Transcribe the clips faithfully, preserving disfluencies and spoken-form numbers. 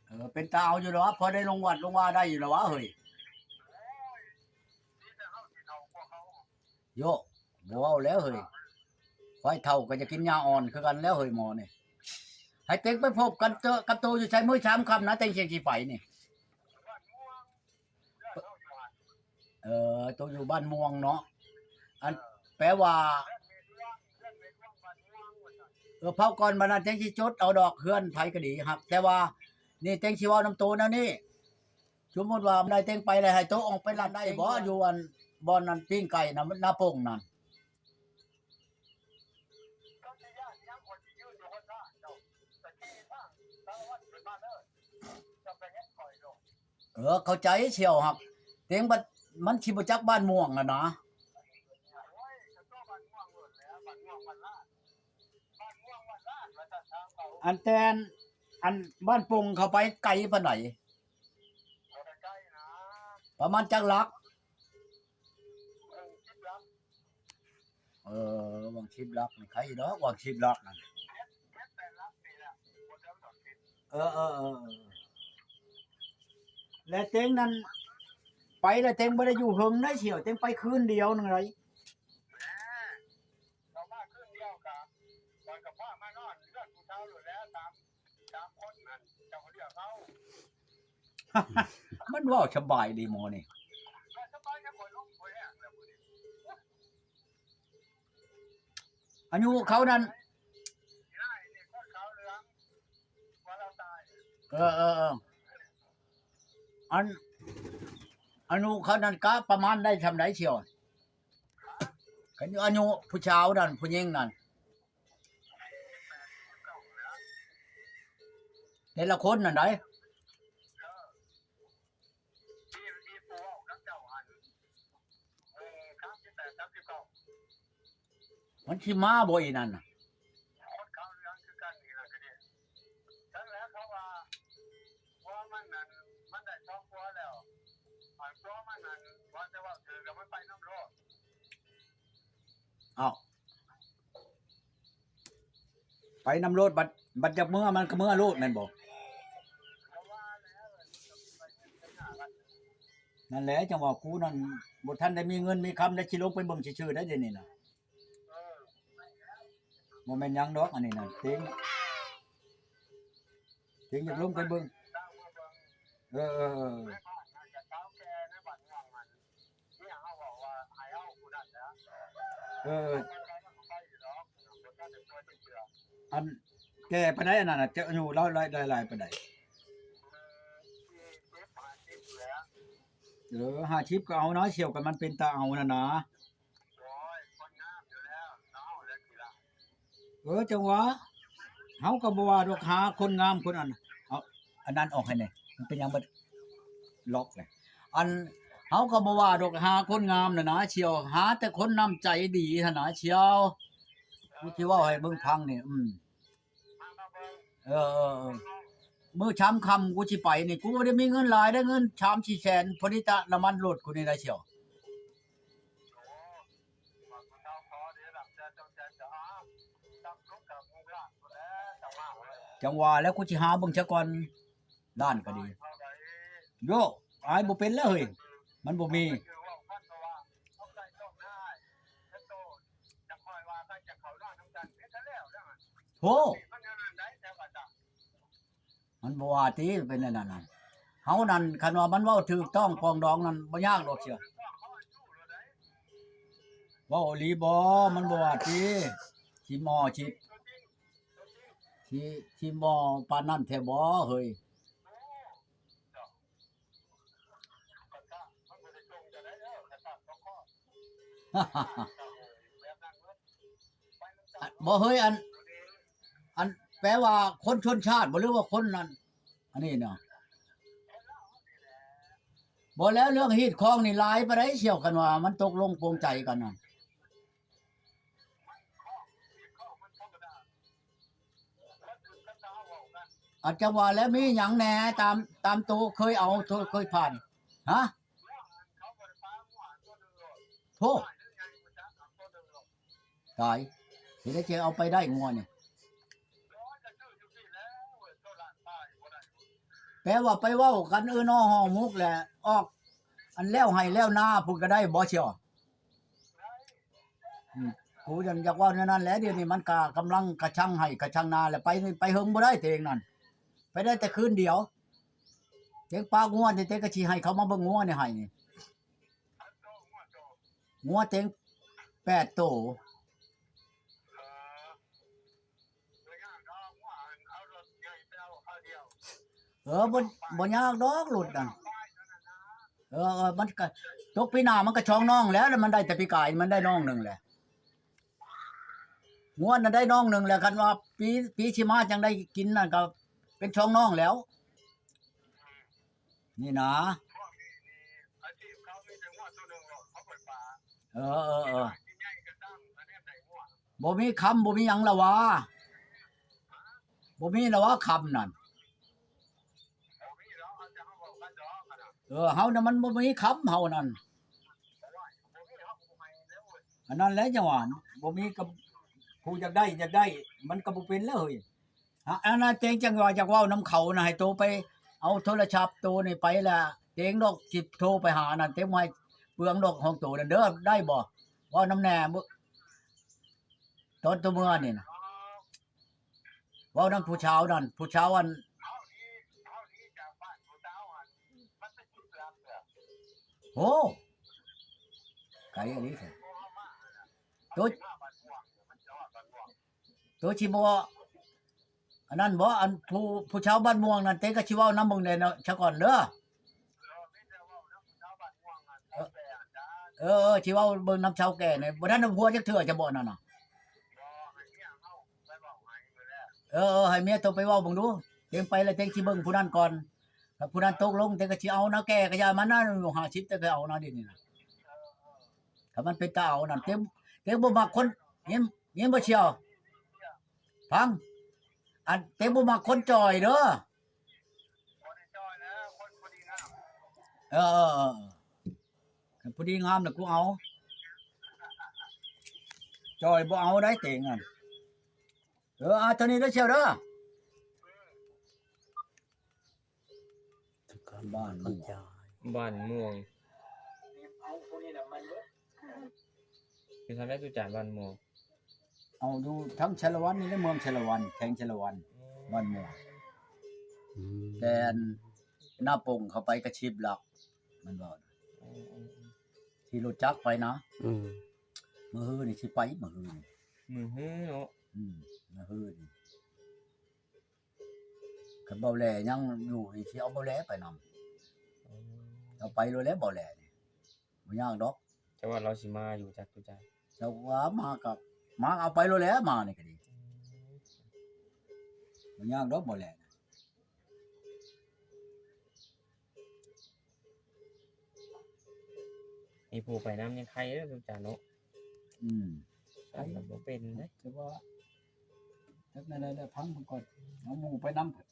เออ เป็นตาเอาอยู่ดอก พอได้ลงวัดลงวาได้อยู่ดอกวะเฮ้ย โยะ บ่เว้าแล้วเฮ้ย ควายเฒ่าก็จะกินหญ้าอ่อนคือกันแล้วเฮ้ยหมอนี่ ให้เต็งไปพบกันเจอกับโตอยู่ไสมื้อสามค่ำนะ เต็งสิไปนี่ เออ โตอยู่บ้านม่วงเนาะ อัน แปลว่า เออ เผาก่อน บัดนั้นจั่งสิจดเอาดอก เฮือนไผก็ดีครับ แต่ว่า นี่เต็งสิเว้านำโตแนวนี้ สมมุติว่าได้เต็งไปแล้ว ให้โตออกไปลัดได้บ่ อยู่อัน บ่อนนั้นปิ้งไก่นะ นาปงนั่น เออ เข้าใจเสี่ยวหัก เต็งบัด มันสิบ่จักบ้านม่วงอะนะ อันแตน อันบ้านปงเข้าไปไกลปานใด ประมาณจักหลัก เออ หว่างสิบหลักนี่ ใครดอก หว่างสิบหลักนั่น เออ เออ เออ เออ และเต็งนั่น ไปแล้วเต็งบ่ได้อยู่เฮิงได้เสี่ยว เต็งไปคืนเดียวหนึ่งเลย เรามาคืนเดียวกะ ก่อนกับพ่อมานอนเฮือนผู้เฒ่าโลดแล้ว สาม สามคนนั่น เจ้าก็เลือกเอา มันเว้าสบายดีหมอนี่ ว่าสบายจะข่อยลงข่อยแห้งแล้วมื้อนี้ อายุเขานั่น ได้นี่คนขาวเหลือง ว่าเราตาย เออ เออ เออ อัน อายุเขานั่นกะประมาณได้ส่ำใดเสี่ยว คันอายุผู้สาวนั่น ผู้หญิงนั่น แต่ละคนนั่นใด ที่ ที่ปู่เว้ากับเจ้าหั่น เออ สามสิบแปด สามสิบเก้า มันสิมาบ่อีนั่นน่ะ คนขาวเหลืองคือกันนี่ล่ะ ก็ดี จั่งแล้วเขาว่า ผัวมันนั่น มันได้สองผัวแล้ว อันผัวมันนั่น ว่าแต่ว่าถือกับมันไปนำโลด อ้าว ไปนำโลด บัด บัดจักเมือมันก็เมือโลดแม่นบ่ นั่นแหละจังว่ากูนั่นบ่ทันได้มีเงินมีคำได้สิลงไปเบิ่งซื่อๆได้เดี๋ยวนี้น่ะ บ่แม่นหยังดอกอันนี้น่ะ เต็ง เต็งอยากลงไปเบิ่ง เออ เออ เออ เออ อันแก่ปานใดอันนั้นน่ะ จะอายุลาวหลาย หลาย หลายปานใด เออ ห้าสิบก็เอานะ เสี่ยวกันมันเป็นตาเอานั่นนะ เออ จังหวะ เฮาก็บ่ว่าดอกหาคนงามคนอัน เอา อันนั้นออกให้แหน่ มันเป็นหยังบ่ล็อกเลย อัน เฮาก็บ่ว่าดอกหาคนงามน่ะนะ เสี่ยว หาแต่คนน้ำใจดีหั่นนะ เสี่ยว กูสิเว้าให้เบิ่งฟังนี่ อืม เออ เออ เออ มื้อสามค่ำกูสิไปนี่ กูบ่ได้มีเงินหลายเด้อ เงินสามสี่แสน พอดีแต่น้ำมันรถกูนี่ได้เสี่ยว จังหวะแล้วกูสิหาเบิ่งซะก่อน ล้านก็ดี โย อายบ่เป็นแล้วเฮ้ย มันบ่มี โธ่ มันบ่ว่าติ เป็นอันนั้นน่ะ เฮานั่น คันว่ามันเว้าถูกต้องปรองดองนั่น บ่ยากดอกเสี่ยว เว้าอีหลีบ่ มันบ่ว่าติ สิหม้อสิ สิ สิหม้อปานนั้นแท้บ่เฮ้ย บ่เฮ้ย อัน อันแปลว่าคนชนชาติบ่ หรือว่าคนนั้น อันนี้เนาะ บ่แล้วเรื่องฮีดคองนี่หลายปานใดเสี่ยว คันว่ามันตกลงปลงใจกันน่ะ อาจจะว่าแล้วมีหยังแหน่ ตาม ตามโตเคยเอา โตเคยผ่าน ฮะ โธ่ ตาย สิได้จะเอาไปได้งัวนี่ แต่ว่าไปเว้ากันเออนอห่อหมกแหละ ออก อันแล้วไฮ่แล้วนาพุ้นก็ได้บ่เชียว อืม กูยังอยากเว้าแนวนั้นแหละ เดี๋ยวนี้มันก็กำลังกระชังไฮ่กระชังนาแหละ ไปนี่ไปเฮิงบ่ได้เตงนั่น ไปได้แต่คืนเดียว เตงปะงัวนี่ เตงก็สิให้เขามาเบิ่งงัวนี่ให้นี่ งัวเตงแปดโต เออ บ่ บ่ยากดอกรถนั่น เออ เออ มันก็ตกปีหน้ามันก็ช่องน้องแล้ว แล้วมันได้แต่ปีกายมันได้น้องหนึ่งแหละ งัวน่ะได้น้องหนึ่งแหละ คันว่าปี ปีสิมาจั่งได้กินนั่นก็เป็นช่องน้องแล้ว นี่นะ เออ เออ เออ บ่มีคำบ่มีหยังละวะ บ่มีละวะคำนั่น เออ เฮาน่ะมันบ่มีคำเฮานั่น อันนั้นแหละจังหวะ บ่มีกับผู้อยากได้ อยากได้ มันก็บ่เป็นแล้วเฮ้ย ฮะ อันนั้นเตงจังหวะอยากเว้านำเขานะ ให้โตไปเอาโทรศัพท์โตนี่ไปละ เตงดอกสิโทรไปหานั่น เตงบ่ให้เปลืองดอกของโตนั่นเด้อ ได้บ่ เว้านำแหน่มื้อ ตอนโตเมือนี่นะ เว้านำผู้สาวนั่น ผู้สาวอัน โอ้ ไกลอันนี้แท้ โต โตสิบ่ อันนั้นบ่ อันผู้ ผู้สาวบ้านม่วงนั่น เตงก็สิเว้านำเบิ่งแหน่เนาะ ซะก่อนเด้อ เออ เออ สิเว้าเบิ่งนำชาวแก่นี่ บ่ทันได้ผัวจักเทื่อจะบ่นั่นน่ะ เออ เออ ให้เมียโตไปเว้าเบิ่งดู เตงไปแล้วเตงสิเบิ่งผู้นั้นก่อน ถ้าผู้นั้นตกลง เตงก็สิเอานะ แก่ก็อย่ามันนะ อายุห้าสิบ เตงก็เอานะ เดี๋ยวนี้นะ ถ้ามันเป็นตาเอานั่น เตง เตงบ่มักคน ยิน ยินบ่เชียว ฟัง อัน เตงบ่มักคนจ่อยเด้อ เออ เออ เออ เออ คันผู้ดีงามน่ะกูเอา จ่อยบ่เอาได้เตงนั่น เออ เอาเท่านี้เด้อเชียวเด้อ บ้านม่วง บ้านม่วง คือทำได้ตุจานบ้านม่วง เอาอยู่ทั้งชาละวันนี่และเมืองชาละวัน แขวงชาละวัน อืม บ้านม่วง อืม แต่อันหน้าปงเข้าไปกะสิบหลัก มันบอก อืม อืม อืม ขี่รถจักรไปนะ อืม มื้อฮือนี่สิไป มื้อฮือนี่ มื้อฮือเนาะ อืม มื้อฮือนี่ คันเบาแหล่ยังอยู่นี่สิเอาเบาแหล่ไปนำ อืม เอาไปโลดแหละเบาแหล่นี่ บ่ยากดอก แต่ว่าเราสิมาอยู่จักตุจาน แต่ว่ามากับ มาเอาไปโลดแหละมานี่ก็ดี อืม บ่ยากดอกเบาแหล่นะ มีผู้ไปนำยังไคเด้อตุจานเนาะ อืม ไปก็บ่เป็นเด้ แต่ว่า จักแนวใดแล้วพังเพิ่นก่อน เอาหมู่ไปนำ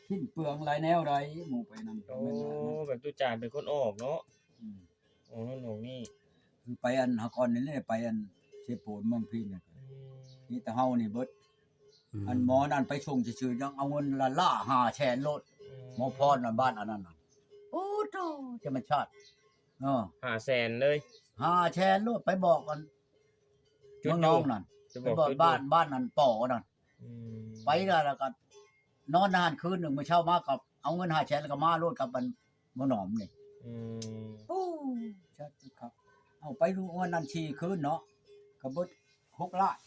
สิ้นเปลืองหลายแนวใด หมู่ไปนำ โอ้ แม่นว่านะ แบบตุจานเป็นคนออกเนาะ อืม ออกนั่นออกนี่ คือไปอันหาก่อนนี่แหละ ไปอันเชโปนเมืองพีนน่ะ อืม นี่แต่เฮานี่เบิด อืม อันหมอนั่นไปส่งซื่อๆ ยังเอาเงินละล้าห้าแสนโลด อืม หมอพรน่ะ บ้านอันนั้นน่ะ โอ้โธ่ จะมันชาติ เออ ห้าแสนเลย ห้าแสนโลด ไปบอกกัน จุด เมืองนองนั่น อยู่ ไปบอก ไปบอก จุด บ้าน อยู่ บ้านนั่น ปอนั่น อืม ไปแล้ว แล้วก็นอนนานคืนหนึ่ง มื้อเช้ามาก็เอาเงินห้าแสน แล้วก็มาโลดกับมัน บ่หนอมนี่ อืม โอ้ ชัดครับ เอาไปรู้ว่านั่นสี่คืนเนาะ ก็เบิดหกล้าน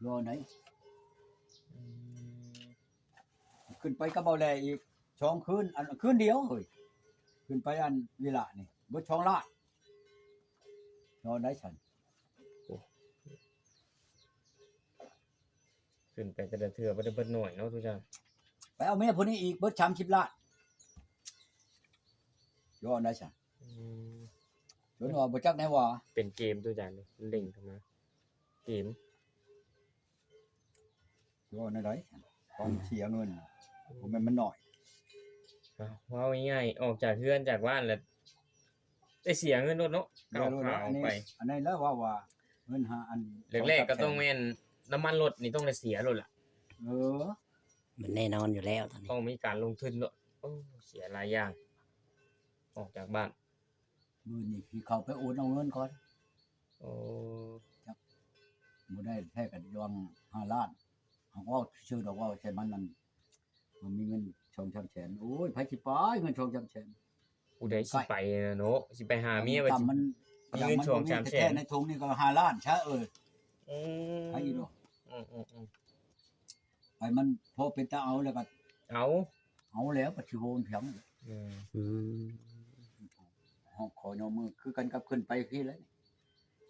รอไหน อืม ขึ้นไปกับเบาแหล่อีกสองคืน อันคืนเดียวเฮ้ย ขึ้นไปอันวิละนี่ เบิดสองล้าน รอได้ฉัน โอ้ ขึ้นไปแต่ละเทื่อบ่ได้เบิดน้อยเนาะทุกอย่าง ไปเอาเมียผู้นี้อีก เบิดสามสิบล้าน ย้อนได้ซะ อืม จนว่าบ่จักแนวว่า เป็นเกมตัวอย่างนี่ มันเด้งเข้ามา เกม ย้อนได้ได ต้องเสียเงิน บ่แม่นมันน้อย เอา เว้าง่ายๆ ออกจากเฮือนจากบ้านแล้ว ได้เสียเงินโลดเนาะ เสียโลดแล้ว ก้าวขาออกไป อันนี้ อันนี้แล้วว่า ว่าเงินหาอัน แรกๆ ก็ต้องแม่นน้ำมันรถนี่ต้องได้เสียโลดล่ะ เออ มันแน่นอนอยู่แล้วตอนนี้ ต้องมีการลงทุนเนาะ โอ้ เสียหลายอย่าง ออกจากบ้าน มื้อนี้สิเข้าไปโอนเอาเงินก่อน โอ้ จัก บ่ได้แท้ก็ยองห้าล้าน เฮาก็เว้าซื่อดอก เว้าใส่มันนั่น มันมีเงินสองสามแสน โอ้ย ไผสิไปเงินสองสามแสน ผู้ใดสิไปนะเนาะ สิไปหาเมียว่าสิ มัน มีเงินสองสามแสน แท้ๆ ในถุงนี่ก็ห้าล้านซะ เออ อืม ไผอยู่ดอก อืมๆๆ ไปมันพอเป็นตาเอาแล้วก็ เอา เอาแล้วก็สิโหนเพียง อืม อืม ห้องขอยอมมือคือกันกับขึ้นไปพี่แล้วนี่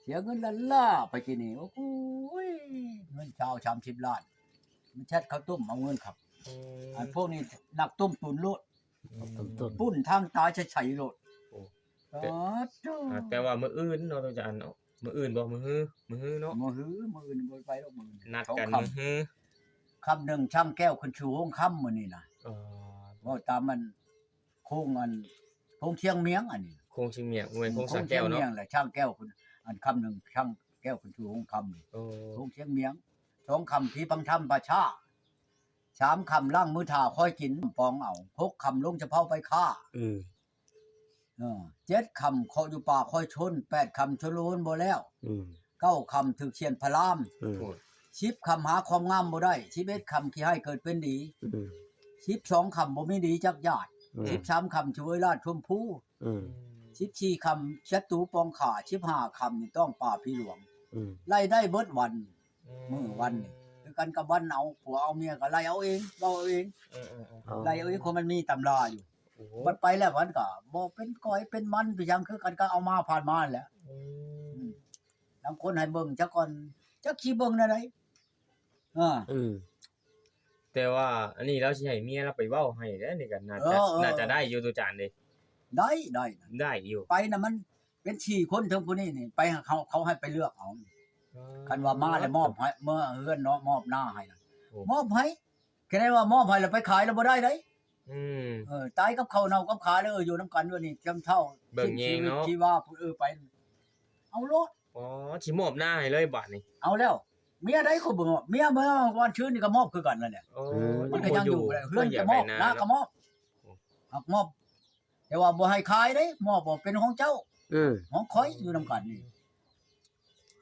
เสียเงินล้านล้าไปที่นี่ โอ้โหย เงินชาวสามสิบล้าน มันแชทข้าวต้มเอาเงินครับ อืม อันพวกนี้นักต้มตุนโลด อืม ต้มตุน ปุ้นทางตายใสๆโลด โอ้ แต่ อ๋อ โธ่ อ่า แต่ว่ามื้ออื่นเนาะ อาจารย์เนาะ มื้ออื่นบ่ มื้อฮือ มื้อฮือเนาะ มื้อฮือ มื้ออื่นบ่ไปดอก มื้ออื่น นัดกัน สองค่ำ มื้อฮือ ค่ำหนึ่งช่างแก้วขึ้นสู่โฮงค่ำมื้อนี้นะ อ๋อ เว้าตามมัน โค้งอัน โค้งเชียงเมียงอันนี้ โค้งเชียงเมียง โอ้ย อืม โค้งสระแก้วเนาะ โค้งเชียงเมียงแหละ ช่างแก้วขึ้น อันค่ำหนึ่งช่างแก้วขึ้นสู่โฮงค่ำนี่ โอ้ โค้งเชียงเมียง สองค่ำผีพังถ้ำป่าช้า สามค่ำล้างมือถ่าค่อยกินปองเอา หกค่ำลงสะเพาไปฆ่า อืม เออ เจ็ดค่ำเคาะอยู่ป่าค่อยชน แปดค่ำชนโลนบ่แล้ว อืม เก้าค่ำถืกเสี้ยนพระราม อืม โอ้ย สิบค่ำหาความงามบ่ได้ สิบเอ็ดค่ำขี้ฮ้ายเกิดเป็นดี อืม สิบสองค่ำบ่มีดีจักญาติ อืม สิบสามค่ำเสวยราชชมพู อืม สิบสี่ค่ำศัตรูปองข่า สิบห้าค่ำนี่ต้องป่าผีหลวง อืม ไล่ได้เบิดวัน อืม มื้อวันนี่ คือกันกับวันเอาผัวเอาเมียก็ไล่เอาเอง เว้าเอาเอง อืมๆๆ อ๋อ ไล่เอาเอง คนมันมีตำราอยู่ โอ้โห บัดไปแล้วมันก็บ่เป็นก้อยเป็นมันไปหยัง คือกันก็เอามาผ่านมาแหละ อืม อืม ลางคนให้เบิ่งจักก่อน จักสิเบิ่งแนวใด อ่า อืม แต่ว่าอันนี้เราสิให้เมียเราไปเว้าให้เด้อ นี่ก็น่าจะ เออ เออ น่าจะได้อยู่ ตุจานเด้ ได้ ได้ ได้อยู่ ไปน่ะมันเป็นสี่คนเทิงผู้นี้นี่ ไปหาเขา เขาให้ไปเลือกเอา อ๋อ คันว่ามาแล้วมอบให้ เมือเฮือนเนาะ มอบนาให้น่ะ โอ้ มอบให้ แค่ได้ว่ามอบให้แล้วไปขายแล้วบ่ได้เด้ อืม เออ ตายกับเขาเน่ากับขาแล้ว เออ อยู่นำกันด้วยนี่ จำเฒ่า เบิ่งแยงเนาะ สิ้นชีวิตชีวา เออ ไป เอาโลด อ๋อ สิมอบนาให้เลยบาดนี้ เอาแล้ว เมียได้เขาบ่มอบ เมียเมื่อวันชื่นนี่ก็มอบคือกันนั่นแหละ โอ้ อืม มันก็ยังอยู่แหละ เฮือนก็มอบ นาก็มอบ โอ้ หากมอบ แต่ว่าบ่ให้ขายเด้ มอบบ่เป็นของเจ้า อืม ของข้อยอยู่นำกันนี่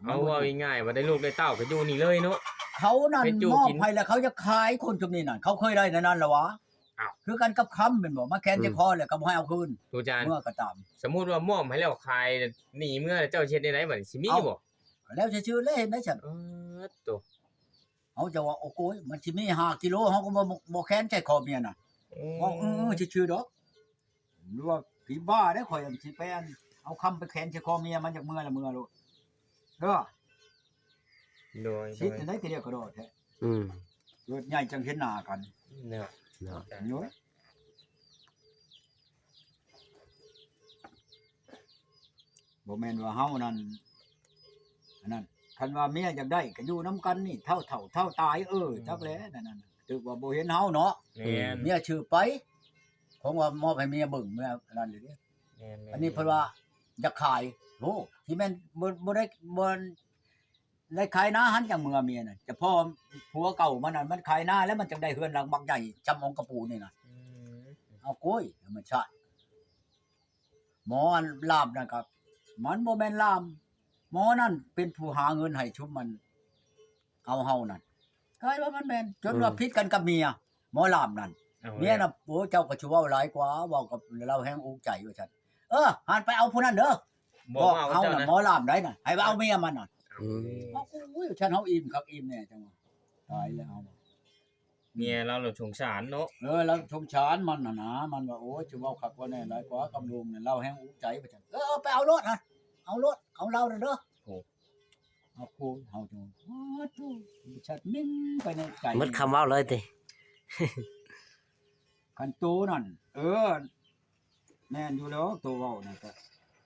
เอาเว้าง่ายๆ ว่าได้ลูกได้เต้าก็อยู่นี่เลยเนาะ เขานั่น เฮ็ดอยู่ มอบ กิน ให้แล้วเขาจะขายคนชุมนี้นั่น เขาเคยได้ในนั้นละวะ อ้าว คือกันกับคำแม่นบ่ มาแขวน อืม ใส่คอแล้วก็บ่ให้เอาคืน ตุจาน เมื่อก็ตาม สมมุติว่ามอบให้แล้วขายหนีเมือแล้ว เจ้าสิเฮ็ดแนวใดบัดนี้ สิมี เอ้า บ่ แล้วซื่อๆ แล้วเห็นได้ซั่น เออ โต เขาจะว่า โอ้โหย มันสิมีห้ากิโล เขาก็บ่ บ่แขวนใส่คอเมียน่ะ อืม บอก เออ ซื่อๆ ดอก หรือว่าผีบ้าเด้อ ข่อยอันสิไปอัน เอาคำไปแขวนใส่คอเมียมัน จากเมือละเมือโลด เด้อ โดย สิ โดย จังได๋ก็เรียกกระดอแท้ อืม เกิดใหญ่จังเห็นหน้ากัน เนาะ เนาะ โยย บ่แม่นว่าเฮานั่น อันนั้น คันว่าเมียอยากได้ก็อยู่นำกันนี่ เฒ่าเฒ่าเฒ่าตาย เออ อืม จักแหละนั่นน่ะ ถือว่าบ่เห็นเฮาเนาะ แม่น เมียชื่อไป ของว่ามอบให้เมียเบิ่ง เมียอันนั้นเลยเด้ แม่นๆ อันนี้เพิ่นว่าอยากขาย โอ้ สิแม่นบ่ บ่ได้ บ่ได้ขายนาหันจังเมือเมียน่ะ จะพ่อผัวเก่ามันน่ะ มันขายนาแล้วมันจังได้เฮือนหลังบักใหญ่ จำองกระปูนี่น่ะ อืม เอาโก้ย ธรรมชาติ หมออันล่ามนั่นก็ มันบ่แม่นล่าม หมอนั่นเป็นผู้หาเงินให้ชุมมัน เอาเฮานั่น กลายว่ามันแม่น จนว่า อืม ผิดกันกับเมีย หมอล่ามนั่น เอา เมียน่ะ แล้ว โอ้ เจ้าก็สิเว้าหลายกว่า เว้ากับลาวแฮงอุกใจว่าซั่น เออ หันไปเอาผู้นั้นเด้อ บ่ บอก มาเอา เฮา เจ้า น่ะ นะ หมอล่ามใดน่ะ ให้ไปเอาเมียมันน่ะ อืม เอา อุ้ย ฉันเฮาอิ่มคักอิ่มแน่จังว่า ตายแล้วเฮา เมียเราเราสงสารเนาะ เออ เราสงสารมันน่ะนะ มันว่า โอ้ย จะเว้าคักกว่าแน่หลายกว่ากับลุงเนี่ย ลาวแฮงอุกใจว่าซั่น เออ เอาไปเอาโลดฮะ เอาโลด เอาลาวน่ะเด้อ โอ้ เอาโคเฮาจัง โอ้โธ่ ชัดนิ่งไปในใจ หมดคำเว้าเลยติ คันโตนั่น เออ แม่นอยู่แล้ว โตเว้านั่นก็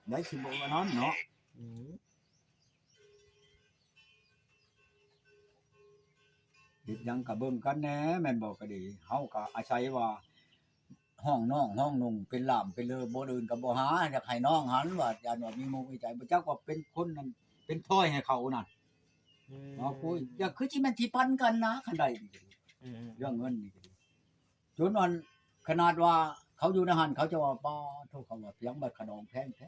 ได้สิบอกว่านั้นเนาะ อืม เฮ็ดหยังก็เบิ่งกันแหน่ แม่นบ่ก็ดี เฮาก็อาศัยว่า ห้องน้องห้องนุ่งเป็นล่ามเป็นเลอ บ่อนอื่นก็บ่หา อยากให้น้องหันว่า ย่านว่ามีมุกมีใจ บ่จักว่าเป็นคนนั้น เป็นพลอยให้เขานั่น อืม เนาะ ปุ้ย อยากคือสิแม่นสิปันกันนะ คันใดนี่ เรื่องเงินนี่ก็ดี จนอันขนาดว่าเขาอยู่ในหั้นเขาจะว่า "ป้าโธ่ เขาว่าเพียงบัตรขะดองแพงแท้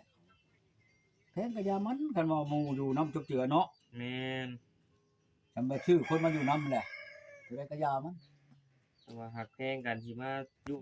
" แพงก็อย่ามัน คันว่าหมู่อยู่นำจุบเจือเนาะ แม่น คันว่าซื้อคนมาอยู่นำแหละ ตัวใดก็อย่ามัน แต่ว่าฮักแพงกันสิมายุ